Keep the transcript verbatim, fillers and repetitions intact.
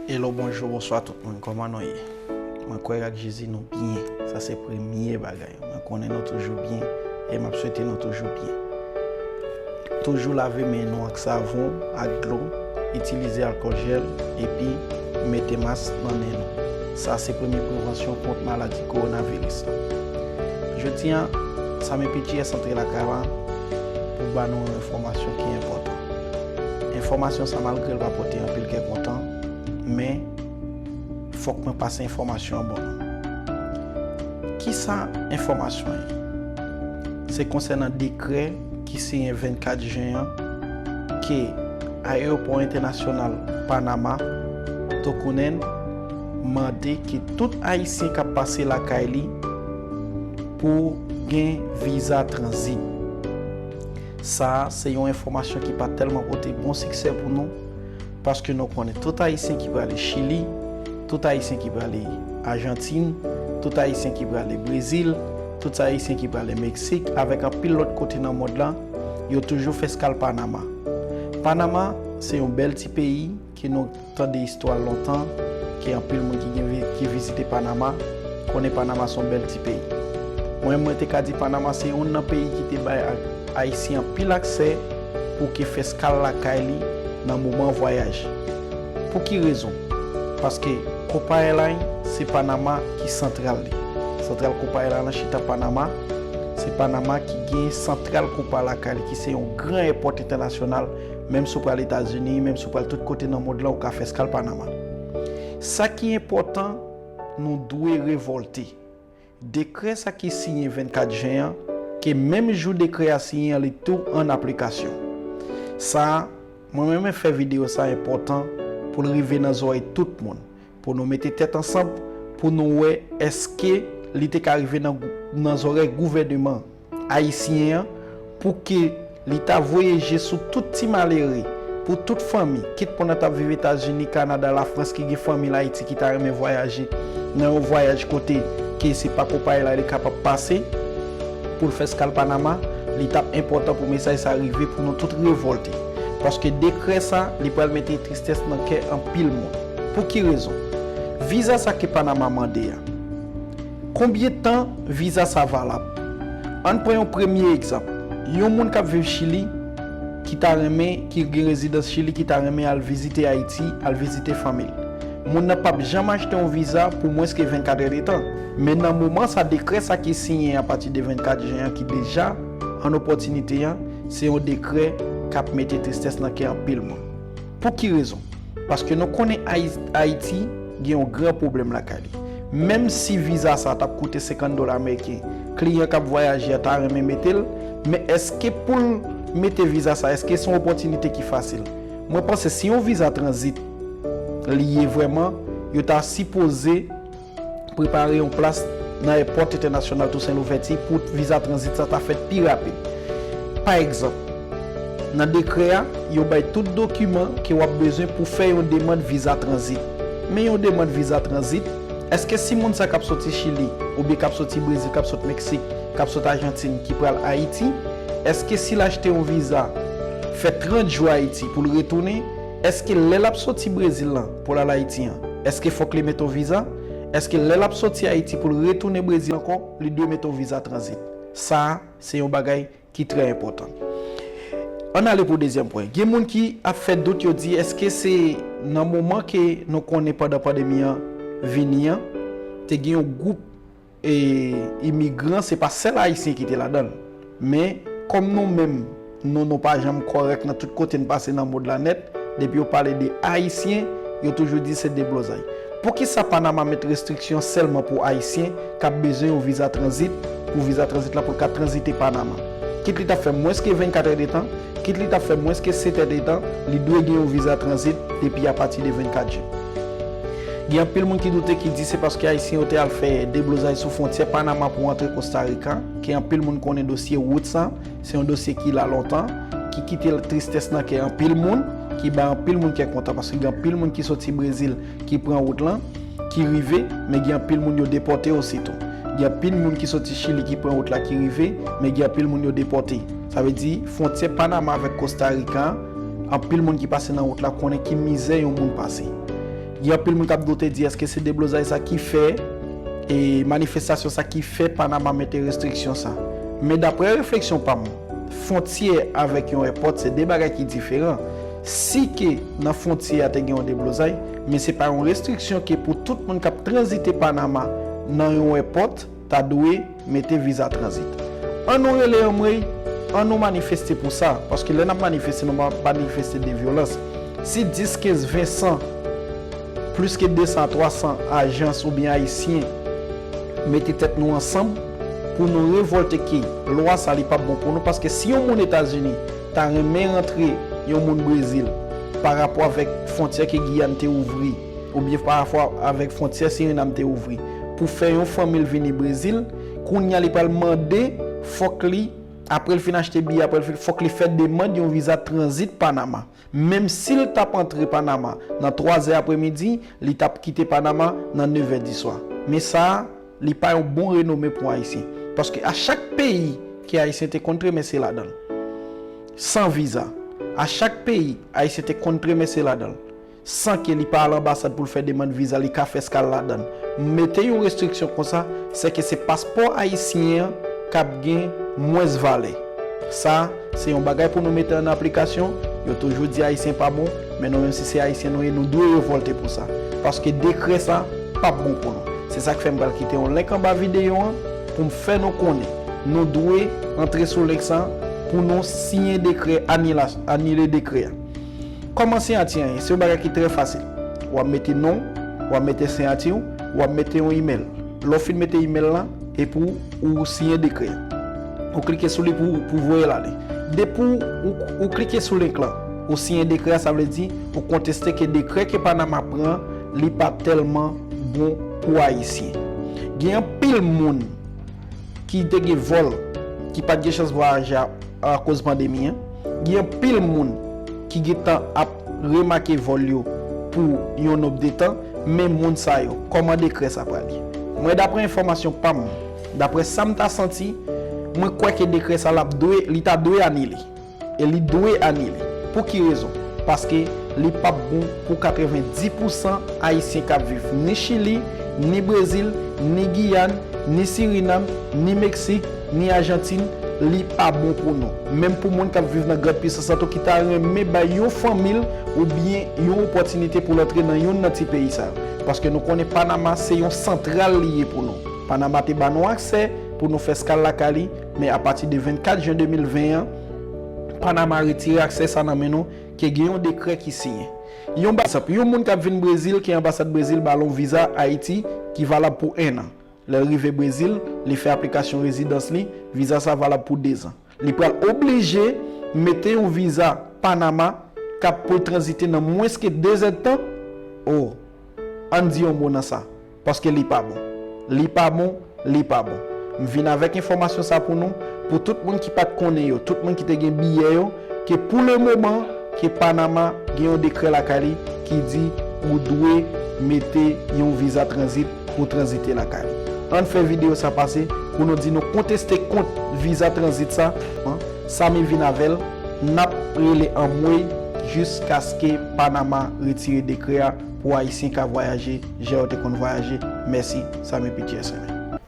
Hello, bonjou, bonswa tout moun, kòman nou ye? Mwen kwè ak Jezi nou byen, sa se premye bagay. Mwen konnen nou toujou byen e m ap swete nou toujou byen. Toujou lave men nou ak savon, ak dlo, itilize alkòl jèl, epi mete mas nan nen nou. Sa se premye prevansyon kont maladi kowonaviris la. Jodi a, Samy P T S antre lakay la pou ba nou yon enfòmasyon ki enpòtan. Enfòmasyon sa, malgre l pa pote anpil kè kontan, men fòk mwen pase enfòmasyon an ban nou. Kisa enfòmasyon an ye? Se konsènan dekrè ki siyen vennkat jen an ke Ayewopò Entènasyonal Panama, Tocumen, mande ke tout Ayisyen k ap pase lakay li pou gen viza tranzit. Sa a se yon enfòmasyon ki pa tèlman pote bon siksè pou nou, paske nou konnen tout Ayisyen ki prale Chili, tout Ayisyen ki prale Ajantin, tout Ayisyen ki prale Brezil, tout Ayisyen ki prale Meksik, avèk anpil lòt kote nan mond lan, yo toujou fè eskal Panama. Panama se yon bèl ti peyi ke nou tande istwa l lontan, ke anpil moun ki gen vi- ki vizite Panama konnen Panama se yon bèl ti peyi. Mwen, mwen te ka di Panama se youn nan peyi ki te bay a- Ayisyen anpil aksè pou ke fè eskal lakay li nan moman vwayaj. Pou ki rezon? Paske Copa Airlines se Panama ki santral li. Santral Copa Airlines lan chita Panama. Se Panama ki gen santral Copa lakay li, ki se yon gran èpòt entènasyonal. Menm si w pral Etazini, menm si w pral tout kote nan mond lan, ou ka fè eskal Panama. Sa ki enpòtan, nou dwe revòlte. Dekrè sa ki siyen vennkat jen an, ke menm jou dekrè a siyen an, li tou an aplikasyon. Sa a, mwen menm, mwen fè videyo sa a enpòtan pou l rive nan zòrèy tout moun, pou nou mete tèt ansanm, pou nou wè èske li te ka rive nan gou- nan zòrèy gouvèneman ayisyen an, pou ke li ta voye je sou tout ti malere, pou tout fanmi, kit moun nan t ap viv Etazini, Kanada, Lafrans, ki gen fanmi l Ayiti ki ta renmen vwayaje nan yon vwayaj kote ke se pa konpayi la li kapab pase, pou l fè eskal Panama, li t ap enpòtan pou mesaj sa rive, pou nou tout revòlte. Paske dekrè sa, li pral mete tristès nan kè anpil moun. Pou ki rezon? Viza sa ke Panama mande a, konbyen tan viza sa valab? Ann pran yon premye egzanp. Yon moun k ap viv Chili, ki ta renmen, ki gen rezidans Chili, ki ta renmen al vizite Ayiti, al vizite fanmi l. Moun nan p ap janm achte yon viza pou mwens ke vennkat èdtan. Men nan moman sa, dekrè sa ki siyen apati de vennkat jen an, ki deja an opòtinite an, se yon dekrè k ap mete tristès nan kè anpil moun. Pou ki rezon? Paske nou konnen Ayi- Ayiti gen yon gran pwoblèm lakay li. Menm si viza sa t ap koute senkant dola ameriken, kliyan k ap vwayaje a ta renmen mete l, men èske pou l mete viza sa, èske se yon opòtinite ki fasil? Mwen panse si yon viza tranzit li ye vrèman, yo ta sipoze prepare yon plas nan èpòt entènasyonal Tousen Louvèti pou viza tranzit sa ta fèt pi rapid. Pa egzanp, nan dekrè a, yo bay tout dokiman ke w ap bezwen pou fè yon demann viza tranzit. Men yon demann viza tranzit, èske si moun sa k ap soti Chili, oubyen k ap soti Brezil, k ap sot Meksik, k ap sot Ajantin, ki pral Ayiti, èske si l achte yon viza, fè trant jou Ayiti pou l retounen, èske lè l ap soti Brezil lan pou l al Ayiti an, èske fòk li mete yon viza? Èske lè l ap soti Ayiti pou l retounen Brezil ankò, li dwe mete yon viza tranzit? Sa a, se yon bagay ki trè enpòtan. Ann ale pou dezyèm pwen. Gen moun ki ap fè dout, yo di, èske se nan moman ke nou konnen pandan pandemi an vini an, te gen yon gwoup e, imigran, se pa sèl Ayisyen ki te ladan l. Men, kòm nou menm, nou, nou pa janm kòrèk nan tout kote n pase nan mond la nèt, depi yo pale de Ayisyen, yo toujou di se deblozay. Poukisa Panama met restriksyon sèlman pou Ayisyen k ap bezwen yon viza tranzit, pou viza tranzit la pou l ka tranzite Panama? Kit li t ap fè mwens ke vennkat èdtan, kit li t ap fè mwens ke sèt èdtan, li dwe gen yon viza tranzit depi apati de vennkat jen. Gen anpil moun ki doute, ki di se paske Ayisyen yo te al fè deblozay sou fwontyè Panama pou antre Costa Rica, ke anpil moun konnen dosye wout sa, se yon dosye ki la lontan, ki kite tristès nan kè anpil moun, ki bay anpil moun kè kontan, paske gen anpil moun ki soti Brezil, ki pran wout lan, ki rive, men gen anpil moun yo depòte ositou. Gen anpil moun ki soti Chili ki pran wout la ki rive, men gen anpil moun yo depòte. Sa vle di, fwontyè Panama avèk Costa Rica an, anpil moun ki pase nan wout la konnen ki mizè yon moun pase. Gen anpil moun k ap doute, di èske se deblozay sa ki fè, e manifestasyon sa ki fè Panama mete restriksyon sa. Men daprè refleksyon pa m, fwontyè avèk yon èpòt se de bagay ki diferan. Si ke nan fwontyè a te gen yon deblozay, men se pa yon restriksyon ke pou tout moun k ap tranzite Panama nan yon èpòt ta dwe mete viza tranzit. An nou rele anmwey, an nou manifeste pou sa, paske lè n ap manifeste, nou pa manifeste de vyolans. Si dis, kenz, ven, san, plis ke de san a twa san ajans oubyen Ayisyen mete tèt nou ansanm pou nou revòlte ke lwa sa li p ap bon pou nou, paske si yon moun Etazini ta renmen rantre yon moun Brezil pa rapò avèk fwontyè ke Giyàn te ouvri, oubyen pa rapò avèk fwontyè Sirinam te ouvri, pou fè yon fanmi l vini Brezil, kounye a li pral mande, fòk li, apre l fin achte biyè, apre l fin, fòk li fè demann yon viza tranzit Panama. Menm si l t ap antre Panama nan twa zè apremidi, li t ap kite Panama nan nevè diswa. Men sa a, li pa yon bon renome pou Ayisyen. Paske a chak peyi ke Ayisyen te konn tremese ladan l, san viza, a chak peyi Ayisyen te konn tremese ladan l, san ke li pa al anbasad pou l fè demann viza, li ka fè eskal ladan l. Mete yon restriksyon konsa, se ke se paspò ayisyen an k ap gen mwens valè. Sa, se yon bagay pou nou mete an aplikasyon. Yo toujou di Ayisyen pa bon, men nou menm si se Ayisyen nou ye, nou dwe revòlte pou sa. Paske dekrè sa p ap bon pou nou. Se sa k fè m pral kite yon link anba videyo an pou m fè nou konnen. Nou dwe antre sou link sa pou nou siyen dekrè, anila-, anile dekrè a. Kòman siyati an ye? Se yon bagay ki trè fasil. W ap mete non w, w ap mete siyati w, w ap mete yon imèl. Lè w fin mete imèl la, epi w, ou siyen dekrè a. Ou klike sou li pou, pou voye l ale. Depi w, ou, ou klike sou link lan, ou siyen dekrè a, sa vle di ou konteste ke dekrè ke Panama pran, li pa tèlman bon pou Ayisyen. Gen anpil moun ki te gen vòl, ki pa t gen chans vwayaje a, akoz pandemi an. Gen anpil moun ki gentan ap remake vòl yo pou yon nonb de tan, men moun sa yo, kòman dekrè sa pral ye? Mwen, daprè enfòmasyon pa m, daprè sa m ta santi, mwen kwè ke dekrè sa l ap dwe, li ta dwe anile. E li dwe anile. Pou ki rezon? Paske li p ap bon pou katrevenndis pousan Ayisyen k ap viv ni Chili, ni Brezil, ni Giyàn, ni Sirinam, ni Meksik, ni Ajantin. Li pa bon pou nou. Menm pou moun k ap viv nan grand puissance la tou ki ta renmen bay yon fanmi l oubyen yon opòtinite pou l antre nan youn nan ti peyi sa yo. Paske nou konnen Panama se yon santral li ye pou nou. Panama te ba nou aksè pou nou fè eskal lakay li, men apati de vennkat jen de mil ven an, Panama retire aksè sa nan men nou, ke gen yon dekrè ki siyen. Yon ba-, egzanp, yon moun k ap vin Brezil, ke anbasad Brezil ba l yon viza Ayiti ki valab pou en an. Lè l rive Brezil, li fè aplikasyon rezidans li, viza sa valab pou dezan. Li pral oblije mete yon viza Panama k ap pou l tranzite nan mwens ke dezèdtan. O, ann di yon mo nan sa. Paske li pa bon. Li pa bon, li pa bon. M vin avèk enfòmasyon sa pou nou, pou tout moun ki pa t konnen yo, tout moun ki te gen biyè yo, ke pou le moman, ke Panama gen yon dekrè lakay li ki di ou dwe mete yon viza tranzit pou tranzite lakay li. Ann fè videyo sa pase pou nou di nou konteste kont viza tranzit sa, an, sa m vin avè l, n ap rele anmwey jiskaske Panama retire dekrè a pou Ayisyen ka vwayaje jan yo te konn vwayaje. Mèsi, Samy P T S M.